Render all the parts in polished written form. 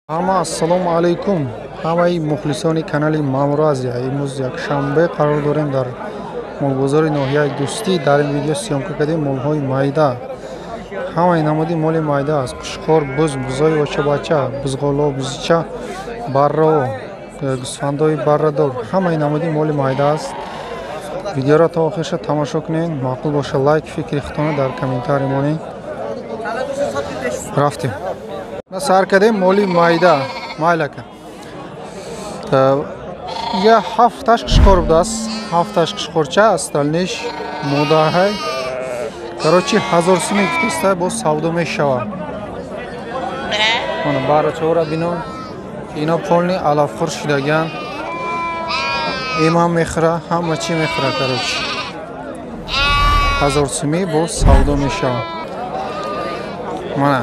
Ҳама ассалому алайкум. Ҳамаи мухлисони канали Мамур Азия. Имрӯз якшанбе қарор дорем дар молбозори ноҳияи Дӯстӣ. Дар ин видео съёмка кардем молҳои майда. Ҳамаи намуди моли майда аст. Қушқор, буз, бузои очабача, бузғоло, бузича, барро, гӯсфандои баррадор. Ҳамаи намуди моли майда аст. Видеоро то охирша тамошо кунед. Маъқул боша лайк, фикри худтонро дар комментарий монед. Рафтем. Сар кардем моли майда, майлака. Я ҳафташ қишқор будааст, ҳафташ қишқорча, остальниш модаҳай. Короче, 1000 суми гуфтиста, боз савдо мешавад. Мана барачаҳоро бинон, ино полни алафхӯр шудагианд. Имам мехӯра, ҳама чӣ мехӯра, короче. 1000 суми боз савдо мешавад. Мана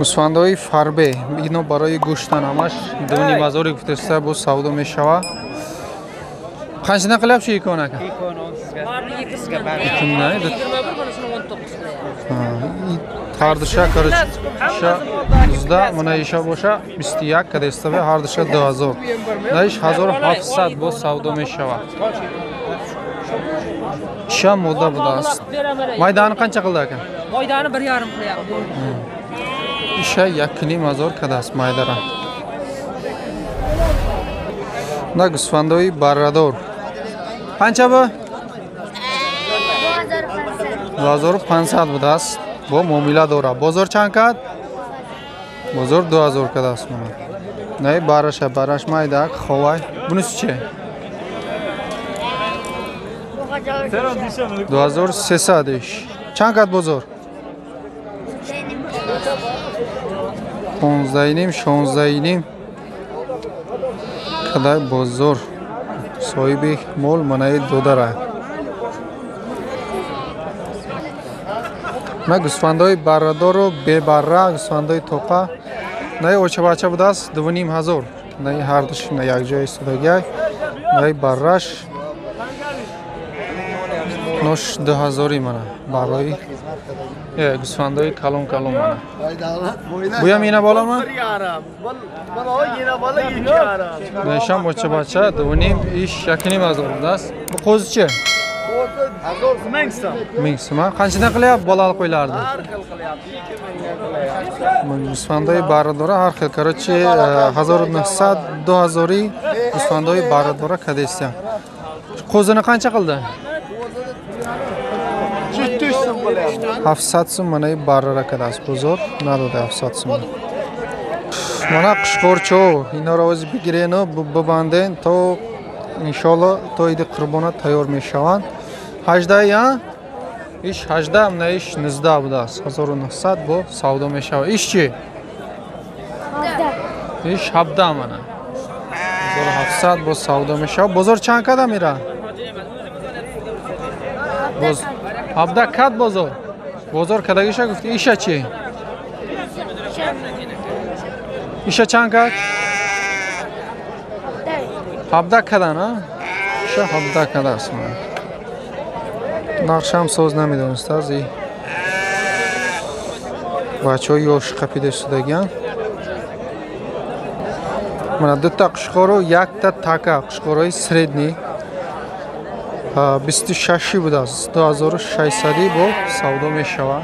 гӯсфандҳои фарбе, ино барои гӯштан ҳамаш 2500 гуфтаста, боз савдо мешавад. Қанчадан qilyapsiz ikon aka? Ҳардуша, короче, иша 19, мана иша боша 21 кадестава, ҳардуша 2000. Наиш 1700 боз савдо мешавад. Иша мода будааст. Майдани қанча қилdi aka? Maydani 1,5 qilyapti. Иша 1500 кадааст майдара. На гӯсфандои баррадор. Қанча бу? 2500 будааст. Бо муомила дора. Бозор чанд кад? Бозор 2000 кадааст. Наи барраша, барраш майда, ховай. Бунisi чи? 2300 иш. Чанд кад бозор? 15,5, 16,5 кадай бозор. Соҳиби мол манаи додара. На гӯсфандҳои баррадору бебарра, гӯсфандҳои тоқа. Наи очабача будааст 2500. Наи ҳардуш на якҷоя истодагиай. Наи барраш нош 2000 мана барраи гӯсфандҳои калон калон мана. Буям ина бола ма? Наишам очабача 2,5, иш 1,5 будааст. Бу qo'zi чи? 1000 сум. Qanchadan qilyapti bolali qo'ylarni? Har xil qilyapti, 2000 qilyapti. Гӯсфандҳои баррадора har xil, короче, 1900, 2000 гӯсфандҳои баррадора кадестия. Qo'zini qancha qildi? 700 сум qilyapti. 700 сум mana barra кадааст. Бозор надода 700 сум. Мана қишқорчо, инора ози бигирену бибанден то иншоалло то иди қурбона тайёр мешаванд. 18 я? Иш 18, на иш 19 будааст. 1900 бо савдо мешавад. Иш чи? Иш 17 мана. 1700 бо савдо мешавад. Бозор чанд када мера? Боз 17 кад бозор. Бозор кадагиша гуфти. Иша чи? Иша чанд кад? 17 кадан, а? Иша 17 кадааст. Нақшам соз намедонистааст. И бачаҳои ёш қапида шудагианд. Мана дута қушқору якта така, қушқорои средний. 26 будааст. 2600 бо савдо мешавад.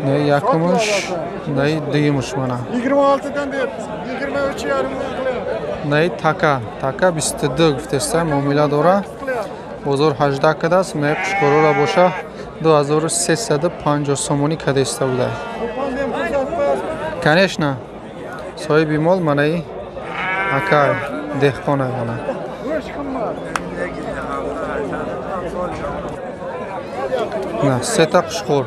Не якумуш, не дуюмуш мана. 26dan deyapmiz. 23,5 qilyapti. Не така, така 22 гуфтеста, муомила дора. Бозор 18 кадааст, не қушқорора боша 2350 сомонӣ кадеста буда. Конечно, соҳиби мол манаи ака деҳқона мана. На, сета қушқор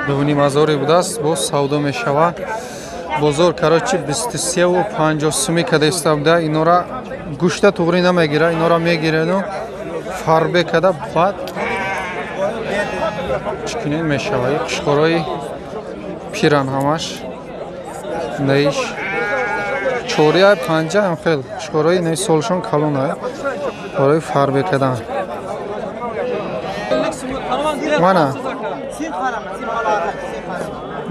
2500 будааст, боз савдо мешавад. Бозор, короче, 23,50 суми кадеста буда. Инора гӯшта туғри намегира, инора мегираду фарбе када баъд чӣ кунед мешавад. Қушқорои пиран ҳамаш. Наиш 4,5 ҳам хел қушқорои наи солшон калона барои фарбе кадан. Мана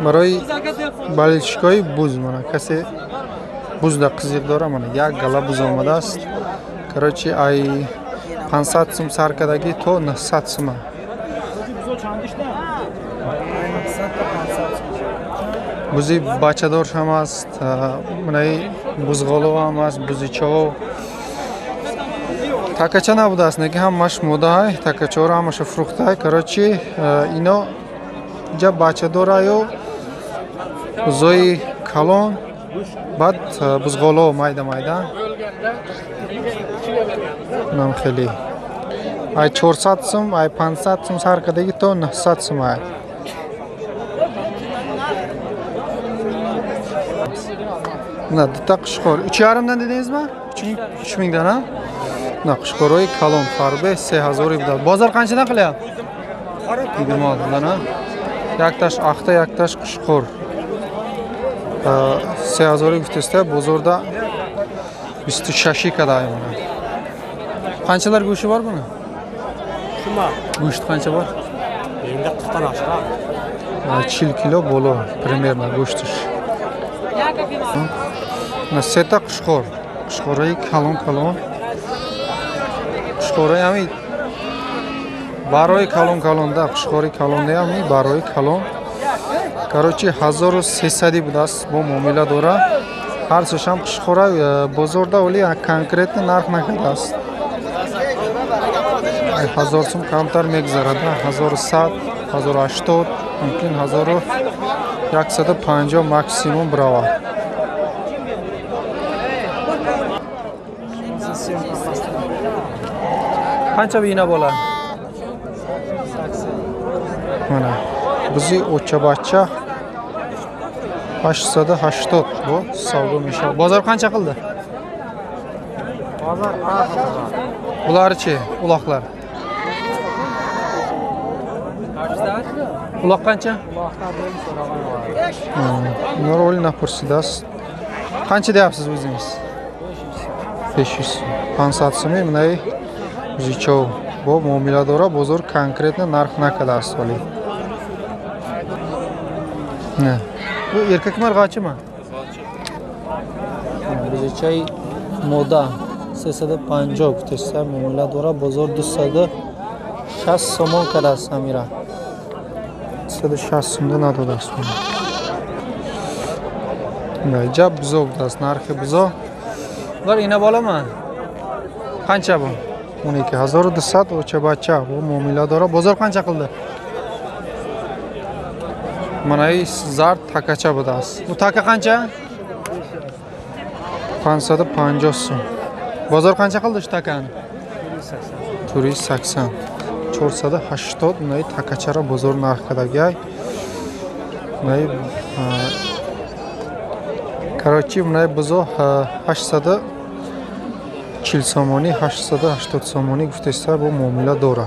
Барои болельщикои буз мана касе бузда қизиқ дора мана як гала буз омадааст. Короче, ай 500 сум сар кардагӣ то 900 сума. Бузи бачадор ҳам аст, манаи бузғолов ҳам аст, бузичаҳо. Такача набудааст, неки ҳамаш модаай, такачаҳоро ҳамаша фурӯхтаай. Короче, ино ҷа бачадораю бузои калон, баъд бузғоло майда майда. Нам хеле. Ай 400 сум, ай 500 сум сар кардагӣ то 900 сум ай. На дута қушқор. 3,5-дан дедингизми? 3000-dan, а? На қушқорҳои калон фарбе 3000 будад. Бозор qanchadan qilyapti? 26-dan, а? Якташ ахта, якташ қушқор. 3000 гуфтеста, бозорда 26 кадай мана. Qanchalar go'shti bor buni? Shuma. Go'sht qancha bor? Endi 40dan oshiq. 40 kilo боло примерно go'shtish. На сета қушқор. Қушқорҳои калон калон. Қушқорҳои ҳами барои калон калон да, қушқори калон не ҳами барои калон. Короче, 1300 будааст, бо муомила дора. Ҳар сешам қушқора бозорда вале конкретно нарх накардааст. 1000 сум камтар мегузарад, 1100, 1080, мумкин 1150 максимум биравад. Qancha bina bola? Mana buzi o'cha-bacha 880 bu savdo mешавад. Bozor qancha qildi? Bozor Bularchi, uloqlar. Uloq qancha? Ular o'li napursidasiz. Qancha deyapsiz o'zingiz? 500. 500 so'm bunday buzichov. Bu muomila dora, bozor конкретно narx nakadasiz oli. Ne? Bu erkakmi, arg'achimi? Buzichay moda 350 гуфтеста, муомила дора, бозор 260 сомон кардааст амира. 260 сумда надодааст. Ҷа бузо будааст, нархи бузо. Ular ина bolami? Qancha bu? 12200 o'cha-bacha bu muomila dora. Bozor qancha qildi? Mana zard takacha будааст. Bu taka qancha? 550 сум. Bozor qancha qildi shu takani? 480. 480 bunday takachara bozor narxidagi. Bunday короче, bunday buzo 840 сомонӣ, 880 сомонӣ гуфтеста, бу муомила дора.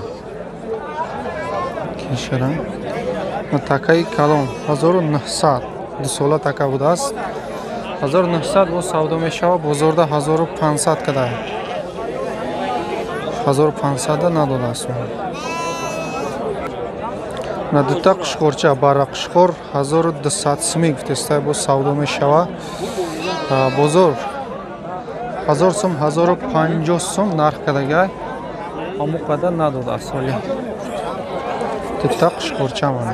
Кишара. Такаи калон 1900, ду сола така будааст. 1900 бо савдо мешавад, бозорда 1500 када. 1500 надодааст. На дута қушқорча, бара қушқор 1200 сумӣ гуфтеста, бо савдо мешавад. Бозор 1000 сум, 1050 сум нарх кадагай. Ҳамон қадар надодааст ҳоле. Дута қушқорча мана.